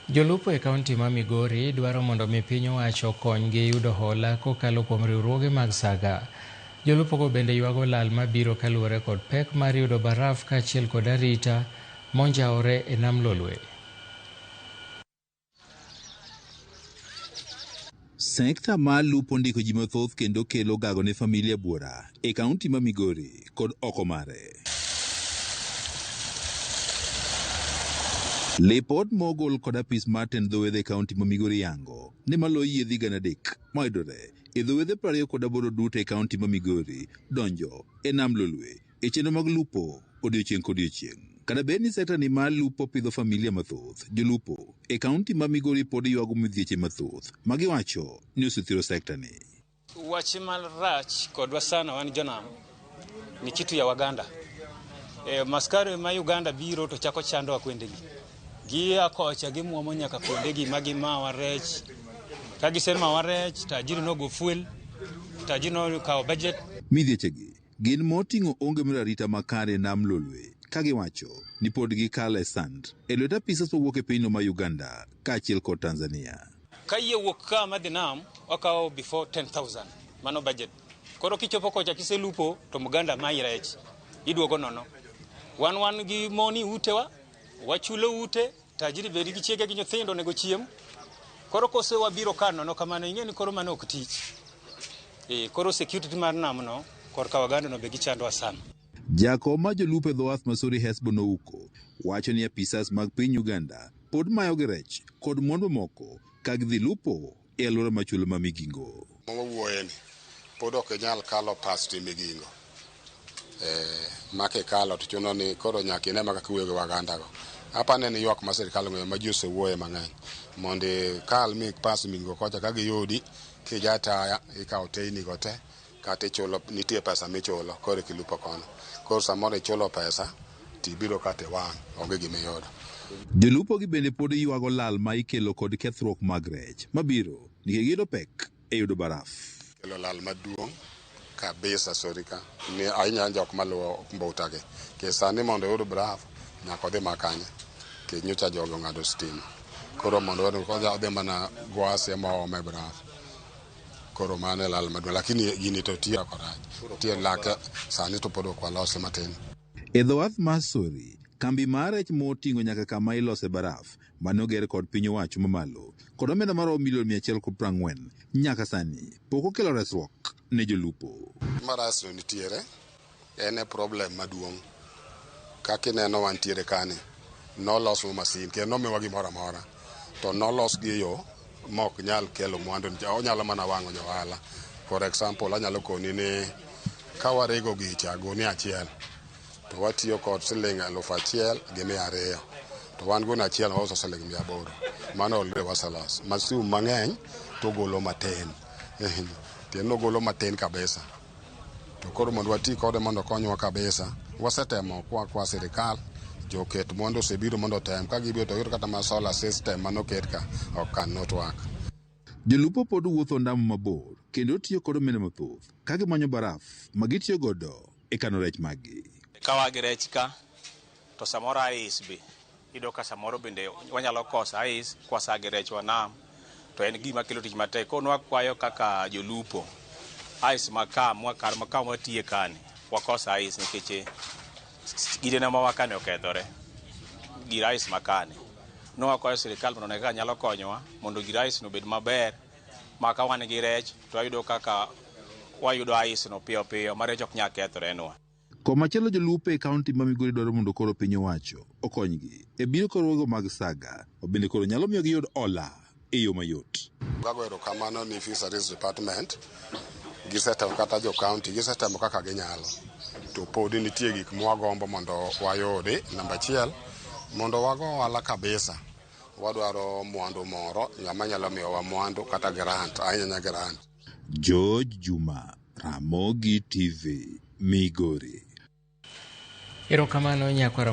Jolupo e kaunti ma Migori dwaro mondo mi piny owacho okonygi yudo hola kokalo kuom riwruoge mag saga. Jolupogo bende ywago lal mabiro kaluwore kod pek mar yudo baraf kaachiel kod arita monjawore e nam Lolwe. Sekta mar lupo ndiko ji mathoth kendo kelo gago ne familia buora e kaunti ma Migori kod oko mare. Lipot mogol kod apis mar tend dho wedhe e kaunti ma Migori yango ni maloyo yiedhi 300 mayudore e dho wedhe 28 duto e kaunti ma Migori donjo e nam Lolwe e chenro mag lupo odiochieng' kodiochieng'. Kata bed ni sekta ni mar lupo pidho familia mathoth, jolupo e kaunti ma Migori pod ywago midhieche mathoth ma giwacho ni osethiro sekta ni. Wach marach kodwa sana wan jonam ni kitu ya Waganda. Maskari ma Uganda biro to chako chandowa kwendegi. Gia kocha gimuomo nyaka kuondegi ma gimawa rech. Ka gisemawa rech, tajiri nogo fuel, tajiri nokawo budget. Midhiechegi gin moting'o onge mar arita makare e nam Lolwe ka giwacho ni pod gikalo e sand e lwet apisas mawuok e pinyno ma Uganda kaachiel kod Tanzania. Ka yie wuok ka madhi nam, wakawo before 10,000 mano budget. Koro kichopo kocha kiselupo to Muganda mayi rech, iduogo nono. Wan wan gi moni utewa, wachulo ute, tajiri bedi gi chiege gi nyithindo onego chiem. Koro kose wabiro ka nono kamano, ing'e ni koro mano ok tich. Koro security mar nam no korka Waganda no be gichandowa sana. Jakom mar jolupo e dho wath Masori Hesbon Ouko wacho ni apisas mag piny Uganda pod mayogi rech kod mwandu mamoko ka gidhi lupo e alwora mar chula ma Migingo. Mawawuoyeni pod ok inyal kalo past Migingo. Ma kikalo to chuno ni koro nyaka ine kaka iwuoyo gi Waganda go. Apani en ywak ma sirikal ong'eyo ma ji osewuoye mang'eny. Mondo ikal mi pass Migingo kocha ka giyudi kija taya ikawo teyni go te kata ichulo nitie pesa michulo koro kilupo kono. Koro samoro ichulo pesa tibiro kata iwang' onge gima iyudo. Jolupo gi bende pod ywago lal ma ikelo kod kethruok mag rech mabiro nikech giyudo pek e yudo baraf. Kelo lal maduong' kabisa sori ka ni ahinya jok maluwo mbuta gi. Nikech sani mondo oyud baraf nyaka odhi makanye. Nikech nyocha jogi ong'ado stima. Koro mondo odhi mana Gwasi ema oome baraf. Koro mano e lal maduong' lakini gini to tiyo korach. Tiyo lake sani to pod ok walose matin. E dho wath mar Sori, kambi mar rech moting'o nyaka kama ilose baraf mane oger kod piny owacho mamalo kod omenda maromo milion 140 nyaka sani pok okelo resruok ne jolupo. Marach no nitiere, en e problem maduong'. Kaka ineno wantiere kani, noloswa masin kendo nomiwa gimoro amora. To nolos gi e yo ma ok nyal kelo mwandu, onyalo mana wang'o jo ohala. For example, anyalo koni ni ka warego gicha gunia achiel, to watiyo kod siling 1,200. To wan gunia achiel wauso siling 800. Mano already waseloso. Masin mang'eny to golo matin. Tiende ogolo matin kabisa. To koro mondo wati kode mondo okonywa kabisa, wasetemo kwa sirikal, joket mwandu osebiro mondo otem. Ka gibiro to giyudo kata ma solar system manoket ka ok cannot work. Jolupo pod wuotho ndamo mabor kendo tiyo kod omenda mathoth ka gimanyo baraf ma gitiyo godo e kano rech maggi. Ka wa gi rech ka to samoro ice be iyudo ka samoro bende wanyalo koso ice kwasa gi rechwa nam to en gima kelo tich matek. Koro nwakwayo kaka jolupo ice ma ka kar ma ka watiye kani wakoso ice nikech gidena ma wakane okethore gir ice ma kani. Nwakwayo sirikal mondo one kaka nyalo konyowa mondo gir ice no obed maber ma ka wan gi rech to wayudo kaka wayudo ice no piyo piyo ma rech ok nyal kethore nwa. Komachielo jolupo e kaunti ma Migori dwaro mondo koro piny owacho okonygi e biro kod mag saga ma bende koro nyalo miyo giyud hola e yo mayot. Wago erokamano ni Fisheries Department gisetemo kata jo county gisetemo kaka ginyalo. To pod nitie gik mwagombo mondo wayudi. Namba achiel, mondo wago ohala kabisa, wadwaro mwandu moro, ng'ama nyalo miyowa mwandu kata grant, ahinya grant. George Juma, Ramogi TV, Migori. Erokamano nyakwara.